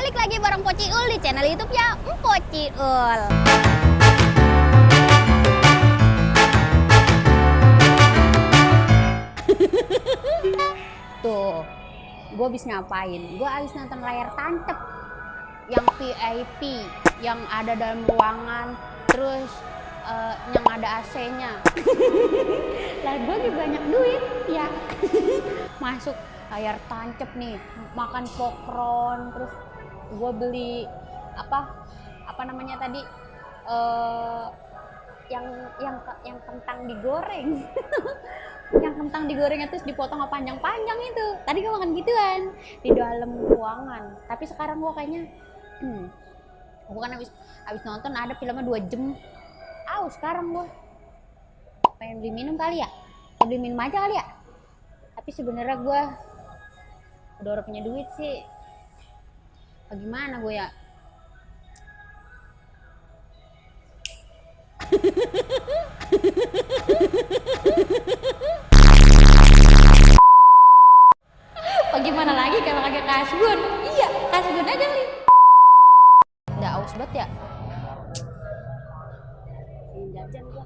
Balik lagi bareng Pociul di channel YouTube-nya Pociul. Tuh, gue habis ngapain? Gue habis nonton layar tancap yang VIP, yang ada dalam ruangan, terus yang ada AC-nya. Lah gue juga banyak duit ya. Masuk layar tancap nih, makan pokron, terus gue beli apa namanya tadi, yang kentang digoreng. Yang kentang digorengnya terus dipotong panjang-panjang itu. Tadi gue makan gituan di dalam ruangan. Tapi sekarang gue kayaknya gue kan habis nonton ada filmnya 2 jam. Sekarang gue pengen beli minum kali ya. Beli minum aja kali ya. Tapi sebenarnya gue udah punya duit sih. Bagaimana gue ya? Bagaimana lagi kalau kagak kasbon? Iya, kasbon aja nih. Udah aus banget ya. Jajan gua.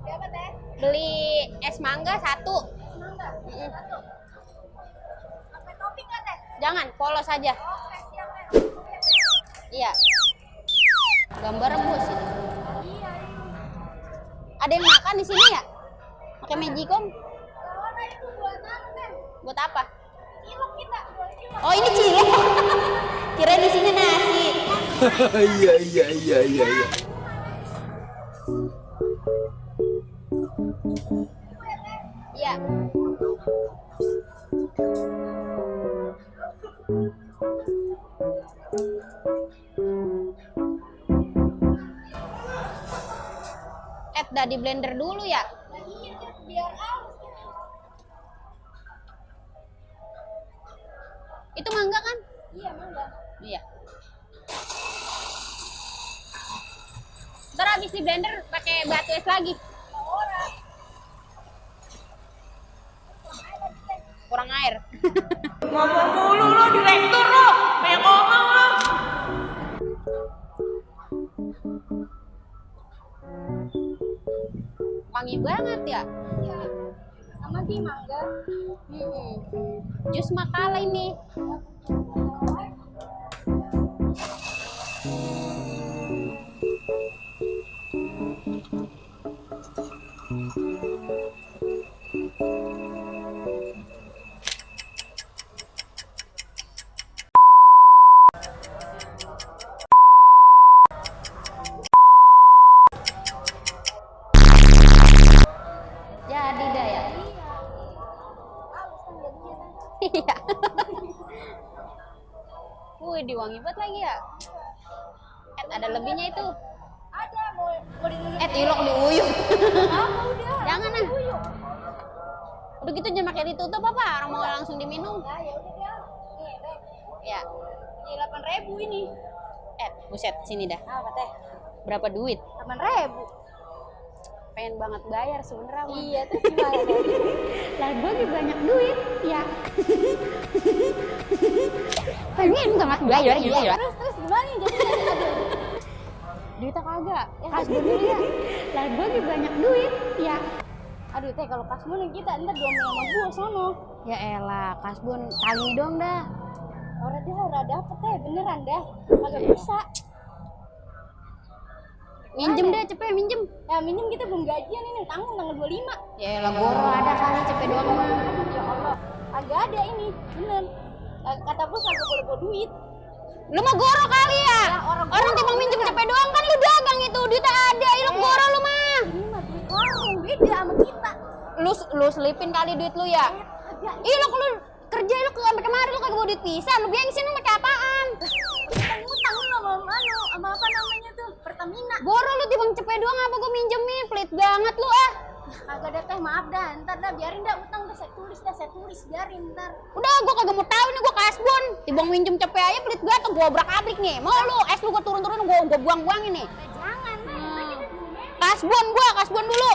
Berapa teh? Beli es mangga 1. Mangga? 1. Pakai topping nggak teh? Jangan, polos aja. Oke, siap teh. Iya. Gambar rebus ini. Iya. Ada yang makan di sini ya? Pakai magicom? Kalau itu buat apa teh? Buat apa? Cilok kita. Oh ini cilok. Kirain isinya nasi. Iya. Iya. Dah di blender dulu ya. Iya, biar halus. Itu mangga kan? Iya, mangga. Iya. Ntar habis di blender pakai batu es lagi. Kurang air. Ngomong mulu lo, direktur lo. Banyak ngomong lo. Wangi banget ya. Iya. Sama di mangga. Jus makala ini. Jadi dah ya. Iya. Wih, diwangi banget lagi ya. Ada lebihnya itu. Ada, mau diuyuk. Ilok diuyuk. Apa udah? Jangan ah. Udah gitu jangan pakai ditutup apa? Orang mau langsung diminum. Nah, ya udah dia. Nih, Beb. Ya. Ini 8.000 ini. Buset, sini dah. Apa teh? Berapa duit? 8.000. Pengen banget bayar sebenernya. Iya, terus gimana? Lah gue juga banyak duit ya. Pengen banget bayar gitu ya. Terus gimana nih jadi? Duitnya kagak. Kasbon dulu ya. Lah gue juga banyak duit ya. Aduh teh, kalau kasbon kita ntar diomelin sama gue sono. Ya elah, kasbon kali ini dong dah. Udah dapet teh, beneran dah. Kagak bisa. Minjem deh, cepet minjem. Ya minjem, kita belum gajian ini, tanggung tanggal 25. Ya elah, goro ada kali cepet doang mah. Ya Allah, agak ada ini, bener. Kata bos agak boleh bawa duit. Lu mah goro kali ya? Orang timbang minjem cepet doang kan lu dagang itu, duitnya ada, ilok goro lu mah. Ini mah duit orang, beda sama kita. Lu selipin kali duit lu ya? Ilok lu kerja lu sampai kemarin lu kagak bawa duit pisan, lu gengsin lu pakai apaan? Utang lu sama apa namanya tuh? Pertamina. Goro lu timbang cepet doang apa gua minjemin? Pelit banget lu ah. Kagak ada teh, maaf dah. Ntar dah biarin dah utang dah saya tulis biarin ntar. Udah gua kagak mau tahu nih, gua kasbon. Timbang minjem cepet aja pelit banget, gua obrak-abrik nih. Mau lu es lu gua turun-turun gua buang-buang ini. Jangan, kasbon dulu.